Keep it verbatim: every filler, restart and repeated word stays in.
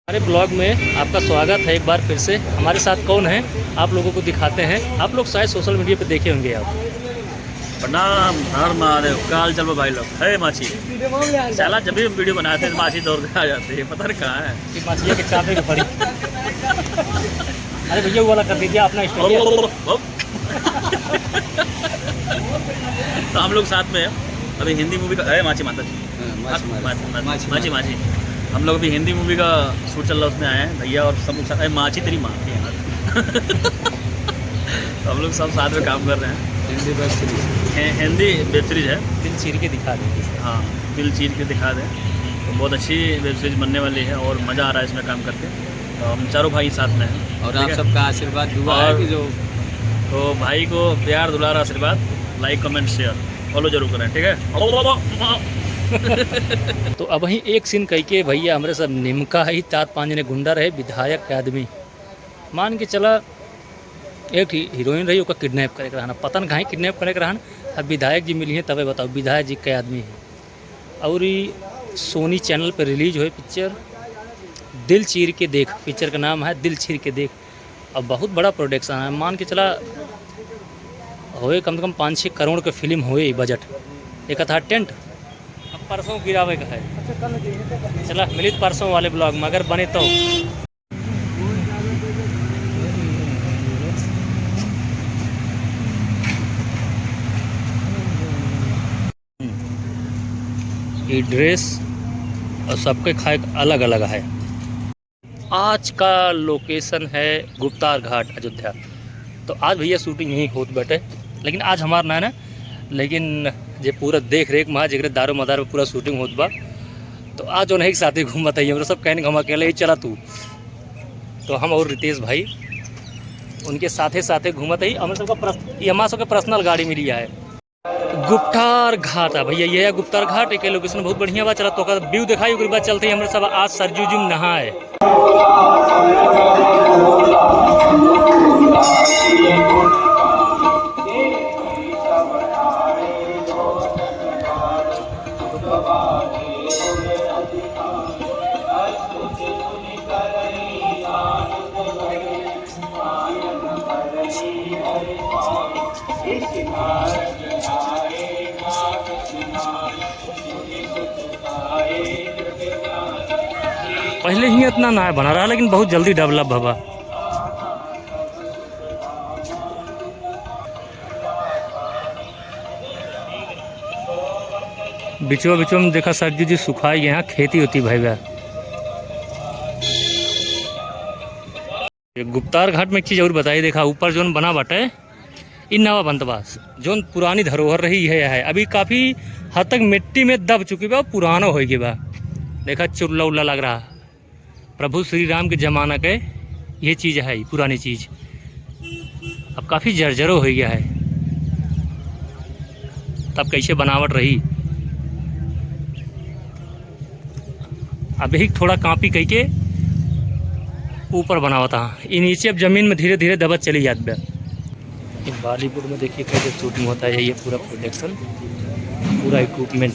हमारे ब्लॉग में आपका स्वागत है एक बार फिर से। हमारे साथ कौन है, आप लोगों को दिखाते हैं। आप लोग शायद सोशल मीडिया पे देखे होंगे आप। प्रणाम, हर महादेव। का हाल चाल बा भाई लोग? है माछी। साला जब भी हम वीडियो बनाते हैं, माछी दौड़ के आ जाती है, पता नहीं कहाँ है। ये माछिया के चापे के पड़ी। अरे भैया, वो वाला कर दीजिए अपना स्टोरी। तो हम लोग साथ में हैं। अभी हिंदी मूवी का, अरे माची माता जी। हाँ, माची माता। माची, माची, माची, माची, माची। माची। हम लोग अभी हिंदी मूवी का शूट चल रहा है, उसमें आए हैं भैया और सब लोग साथ, अरे माची तेरी माँ के यार। तो हम लोग सब साथ में काम कर रहे हैं। हिंदी वेब सीरीज। हि-, हिंदी वेब सीरीज है। दिल चीर के दिखा दे। हाँ, दिल चीर के दिखा दे। तो बहुत अच्छी वेब सीरीज बनने वाली है और मज़ा आ रहा है इसमें काम करके। तो हम चारों भाई साथ में हैं, और ठीक आप है? सबका आशीर्वाद, दुआ है और कि जो तो भाई को प्यार, दुलार, आशीर्वाद, like, comment, share, follow जरूर करें, ठीक है? तो अबहीं एक सीन कइके भैया हमरे सब निमका ही चार पाँच जने गुंडा रहे, विधायक के आदमी। मान के चला, एक ठी हीरोइन रही, ओका किडनैप करे के रहन। पता न काहे किडनैप करे के रहन। अब विधायक जी मिली हैं, तबे बताओ, विधायक जी के आदमी है। और ई सोनी चैनल पे रिलीज होए पिक्चर दिल चीर के देख, पिक्चर का नाम है दिल चीर के देख। अब बहुत बड़ा प्रोडक्शन है, मान के चला होए कम से कम पाँच छः करोड़ के फिल्म होए ई बजट। एक था टेंट, अब परसों गिरावे का है। चला मिलित परसों वाले ब्लॉग में, अगर बने तो। ये ड्रेस और सबके खाए अलग अलग है। आज का लोकेशन है गुप्तार घाट, अयोध्या। तो आज भैया शूटिंग यहीं होत बाटे, लेकिन आज हमार ना है ना, लेकिन जे पूरा देख रेख में जेकरे दारो मदार में पूरा शूटिंग होत बा। तो आज उन्हीं के साथे घूमत है, हमरा सब कहने हम अकेले ही चला तू। तो हम और रितेश भाई उनके साथे साथे घूमत है। हमरा सबका पर्स-, ये हमारा सबके पर्सनल गाड़ी मिली है। गुप्तार घाट है भैया, ये है गुप्तार घाट। एक लोकेशन बहुत बढ़िया बा, चला तोका व्यू दिखाई, ओकरे बाद चलते ही हमरा सब आज सरजू जी में नहाए। पहले ही इतना ना बना रहा, लेकिन बहुत जल्दी डेवलप भवा। बिचवा बिचवा में देखा सरजू जी सुखाई गए हैं, खेती होती भाई बा। ये गुप्तार घाट में एक चीज और बताई, देखा ऊपर जोन बना बाटे, इ नवा बनत बा, जोन पुरानी धरोहर रही है, है। अभी काफी हद तक मिट्टी में दब चुकी बा, पुरानो हो गई बा। देखा चुल्ला उल्ला लग रहा। प्रभु श्री राम के जमाना के ये चीज है, पुरानी चीज। अब काफी जर्जरो हो गया है, तब कैसे बनावट रही। अब यही थोड़ा कॉपी कइके ऊपर बनावत हा। ई नीचे अब जमीन में धीरे धीरे दबत चली जात बा। ये बॉलीवुड में देखिए कैसे शूटिंग होता है, ये पूरा प्रोडक्शन, पूरा इक्विपमेंट।